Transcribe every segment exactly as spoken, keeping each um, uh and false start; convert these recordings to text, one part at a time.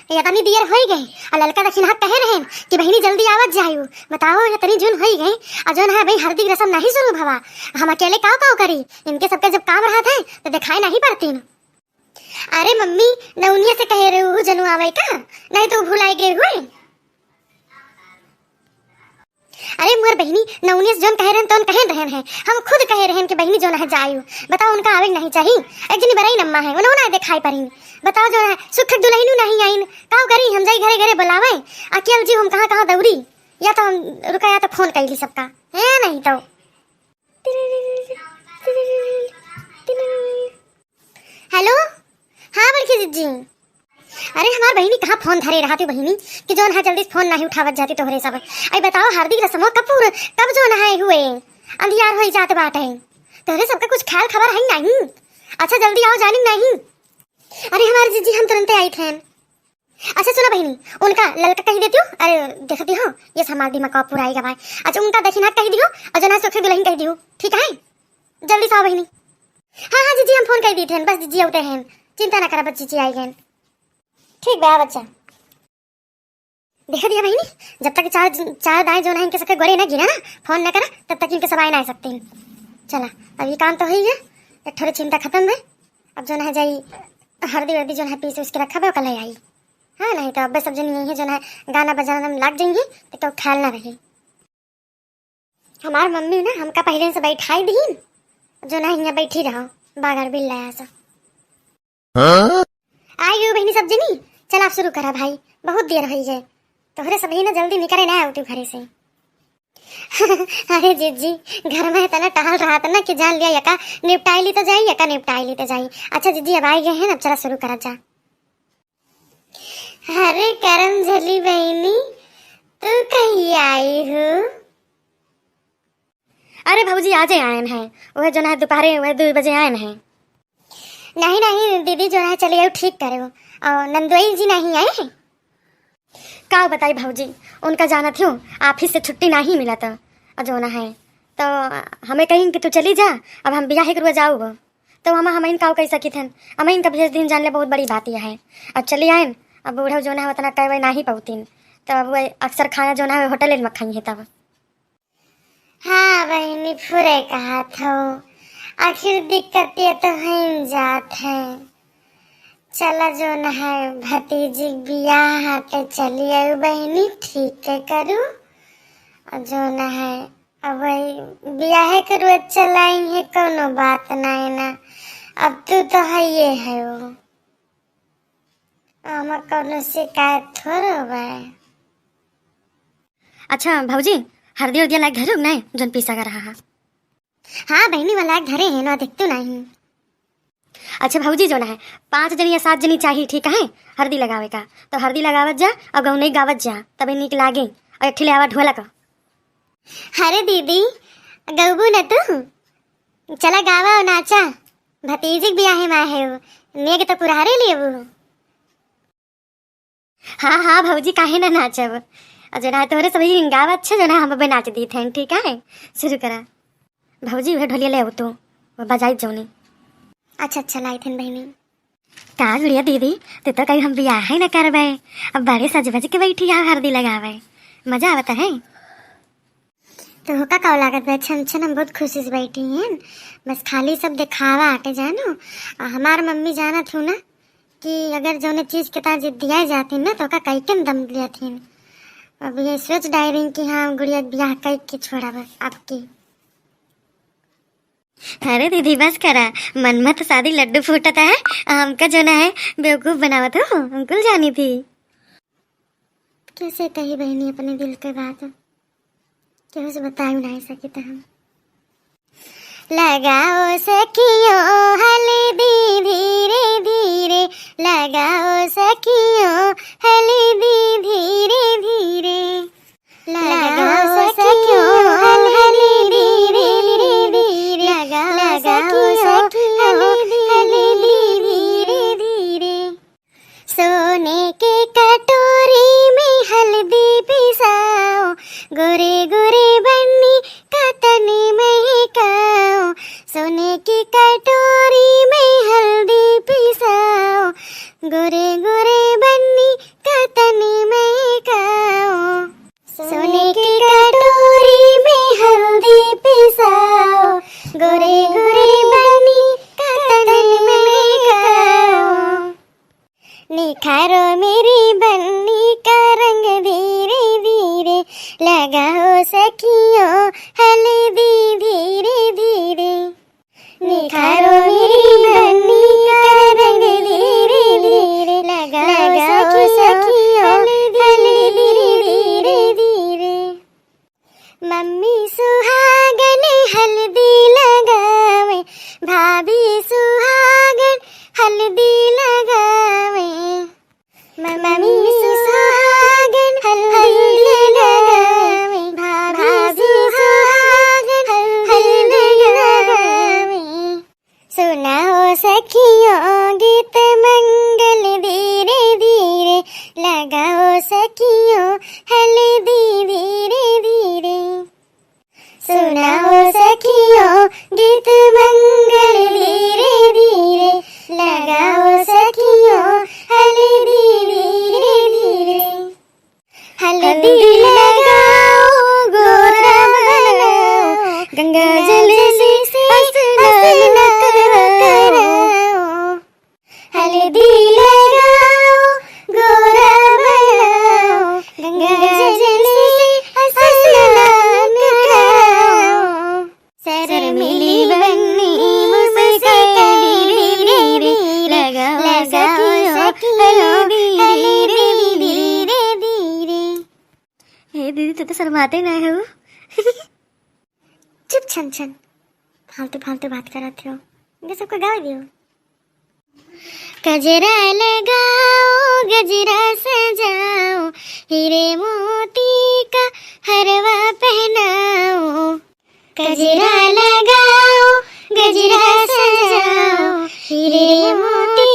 ये तनी देर होई गए, आ ललका दखिनहा कहे रहेन कि बहिनी जल्दी आवत जायु। बताओ, ये तनी जुन होई गए, आ जौन है भाई हरदी के रसम नहीं शुरू भवा, हम अकेले काव काव करी? इनके सबके जब काम रहत है तो दिखाई नहीं पड़तीन। अरे मम्मी, नौनिया से कहे रहे हो जनु आवे का, नहीं तो भुलाई गए हुए। अरे मोर बहिनी, नौनिया से जौन कहे रहन तौन कहे रहन है, हम खुद कहे रहन कि बहिनी जौन है जायु। बताओ, उनका आवे के नहीं चाही? एक जनी बरई नम्मा है, उन्हों ना दिखाई पड़ी। बताओ, जौन है सुख दुलहिनु नहीं आइन, काव करी? हम जाई घरे घरे बुलावे, अकेल जी हम कहाँ कहाँ दौड़ी? या तो हम रुका, या तो फोन कैली सबका है, नहीं तो। हेलो, हाँ बड़की जिज्जी। अरे हमार बहिनी, कहाँ फोन धरे रहती बहिनी कि जौन है जल्दी से फोन नहीं उठावत जाती तोहरे सब। आई बताओ, हरदी के रसमो कब पूर-, कब जौन है हुए? अंधियार होई जात बाटे। तोहरे सबका कुछ ख्याल खबर है नहीं? अच्छा जल्दी आओ जानी नहीं। अरे हमार जिज्जी, हम तुरंते आई थे। अच्छा सुना बहिनी, उनका ललका कही देती हो, अरे देखती हो, ये हमार दिमाग का पूरा आएगा भाई। अच्छा उनका दखिना कही दियो, और जना सोखे दुलहिन कही दियो, ठीक है? जल्दी से आओ बहिनी। हाँ हाँ जिज्जी, हम फोन कही दी थे, बस जिज्जी आउते हैं, चिंता ना करा, बस जिज्जी आई गए। ठीक बा बच्चा। देख दिया बहिनी, जब तक चार चार दाएं जौन है इनके सबके गोरे ना गिना ना, फोन ना करा, तब तक इनके सब आए ना आ सकते हैं। चला, अब ये काम तो है ही है, एक ठोरे चिंता खत्म है। अब जौन है जाई हरदी वर्दी जौन है पीस उसके रखा बा, कल आई। हाँ, नहीं तो अब सब जन यही जौन है गाना बजाना में लाग जाएंगे, तो क्यों ख्याल ना रही। हमार मम्मी ना हमका पहले से बैठाई दीन, जौन है यहाँ बैठी रहो, बागर बिल्ला ऐसा। हाँ? आई गयो बहिनी सब जनी, चल आप शुरू करा भाई, बहुत देर होई है। तोहरे सबही ना जल्दी निकरे ना आवती घरे से। अरे जिज्जी, घर में इतना टहल रहा था ना कि जान लिया यका निपटाई ली तो जाई, यका निपटाई ली तो जाई। अच्छा जिज्जी, अब आई गए हैं ना, अब चला शुरू करा जा। अरे करम झली बहिनी, तू कहीं आई हो? अरे भौजी, आजे आयन है, वह जौन है दोपहरे वह दो बजे आयन है। नहीं नहीं दीदी, जौन है चली आयु ठीक करे हो। और नंदोई जी नहीं आए हैं? का बताई भौजी, उनका जानत हो, ऑफिस से छुट्टी नहीं मिलत। और जौन है तो हमें कहीं कि तू चली जा, अब हम बियाह के रुआ जाऊब। तो हम हमइन का कह सकित हन, हमइन का भेज दिन जान ले बहुत बड़ी बात यह है। अब चली आयन, अब बूढ़ा जौन है उतना कह नहीं पौतीन, तो अब वह अक्सर खाना जौन है होटल में खाई है तब। हाँ बहिनी, फुरे कहत हो, आखिर दिक्कत ये तो होइन जात है। चला जौन है भतीजी के बियाह हटे चली आयु बहिनी, ठीक है करू। और जौन है अब वही बियाहे के रोज चलाई है, कोनो बात नहीं ना। अब तू तो है ये है वो। हमें कौनो शिकायत थोड़ो बा। अच्छा भौजी, हरदी उरदिया लाग धरे नहीं, जौन पीसा का रहा है? हाँ बहिनी, वो लाग धरे हैं ना, देख तू नहीं। अच्छा भौजी, जौन है पाँच जनी या सात जनी चाही, ठीक है, हरदी लगावे का, तो हरदी लगावत जा और गौनई गावत जा, तबे नीक लागे। और एक ठे ले आवा ढोलक। अरे दीदी, गौबू न तू? चला गावा और नाचा, भतीजी के बियाहे में आहे हो, नेग तो पुरहरे लेबू। हाँ हाँ भौजी, काहे ना नाचब? और जौन है तोहरे सभी गावा अच्छे, जौन है हम अबे नाच दी थे, ठीक है? शुरू करा। भौजी, वह ढोलिया ले आओ तू, वो बजाई जौनी। अच्छा अच्छा, लाई थेन बहिनी। का गुड़िया दीदी, तू तो कहीं हम बियाह ही ना करबे, अब बड़े सज बज के बैठी है हरदी लगावे, मजा आवता है। तो होका का लागत बा, छन छन हम बहुत खुशी से बैठी हैं, बस खाली सब दिखावा आटे जानो। आ हमार मम्मी जानत हूँ ना कि अगर जौने चीज के ता जिद्दिया जाती ना तो का कई के दम लेती। अब ये सोच डायरिंग कि हाँ गुड़िया बियाह कई के छोड़ा बस आपकी। अरे दीदी बस करा, मन में तो शादी लड्डू फूटता है, हमका जौन है बेवकूफ बनावत हो, हम कुल जानी थी। कैसे कही बहिनी अपने दिल के बात, केहू से बताई नहीं सकित हम। लगाओ सखियों हल्दी धीरे धीरे, लगाओ सखियों हल्दी धीरे धीरे। लगाओ सखियों हल्दी धीरे धीरे, लगाओ सखियों हल्दी धीरे धीरे। सोने के कटोरी में हल्दी पिसाओ, गोरे गोरे बन्नी का तन महकाओ। सोने की कटोरी में हल्दी पिसाओ, गोरे गोरे बन्नी निखारो मेरी बन्नी का रंग धीरे धीरे, लगाओ सखियों हल्दी धीरे धीरे। निखारो मेरी बन्नी का रंग धीरे धीरे, लगाओ सखियों हल्दी धीरे धीरे। मम्मी सुहागन हल्दी लगावे, भाभी सुहागन हल्दी लगावे। मम्मी सुहागन हल्दी लगावे, भाभी सुहागन हल्दी लगावे। सुनाओ सखियों गीत मंगल धीरे धीरे, लगाओ सखियों हल्दी धीरे धीरे। सुनाओ सखियों गीत मंगल धीरे धीरे, लगाओ सखियों हल्दी धीरे धीरे। हल्दी लगाओ, गोरा बनाओ, गंगा जल से स्नान कराओ। हल्दी लगाओ, गोरा बनाओ, गंगा जल से स्नान कराओ। शर्मीली बन्नी मुस्काए धीरे धीरे, लगाओ सखियों हल्दी धीरे धीरे। हे दीदी, तू तो शर्माते ना हो। चुप छन छन, फालतू फालतू बात करत हो, इनके सबको गावे दियो। गजरा लगाओ, गजरा सजाओ, हीरे मोती का हरवा पहनाओ। गजरा लगाओ, गजरा सजाओ, हीरे मोती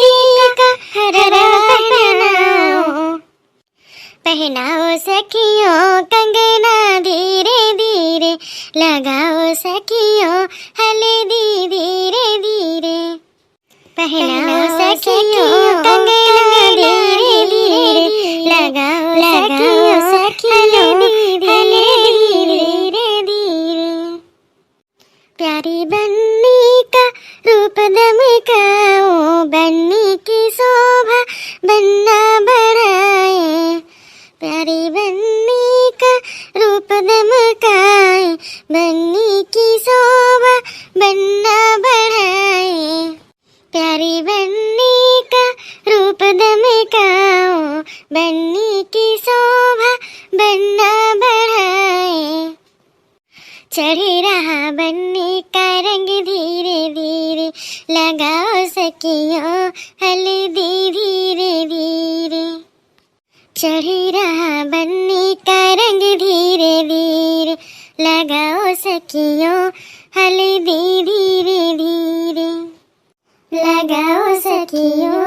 का हरवा पहनाओ। पहनाओ सखियों कंगना धीरे धीरे, लगाओ सखियों हल्दी धीरे धीरे। पहनाओ सखियों कंगना धीरे धीरे, लगाओ सखियों हल्दी धीरे धीरे। प्यारी बन्नी का रूप दमकाओ, बन्नी की शोभा बन्ना बढ़ाए। प्यारी बन्नी का रूप दमकाए, बन्नी की शोभा बन्ना बढ़ाए। प्यारी बन्नी का रूप दमकाओ, बन्नी की शोभा बन्ना बढ़ाए। चढ़ रहा बन्नी का रंग धीरे धीरे, लगाओ सखियों हल्दी धीरे धीरे। चढ़ रहा बन्नी का रंग धीरे धीरे, लगाओ सखियों हल्दी धीरे धीरे। लगाओ सखियों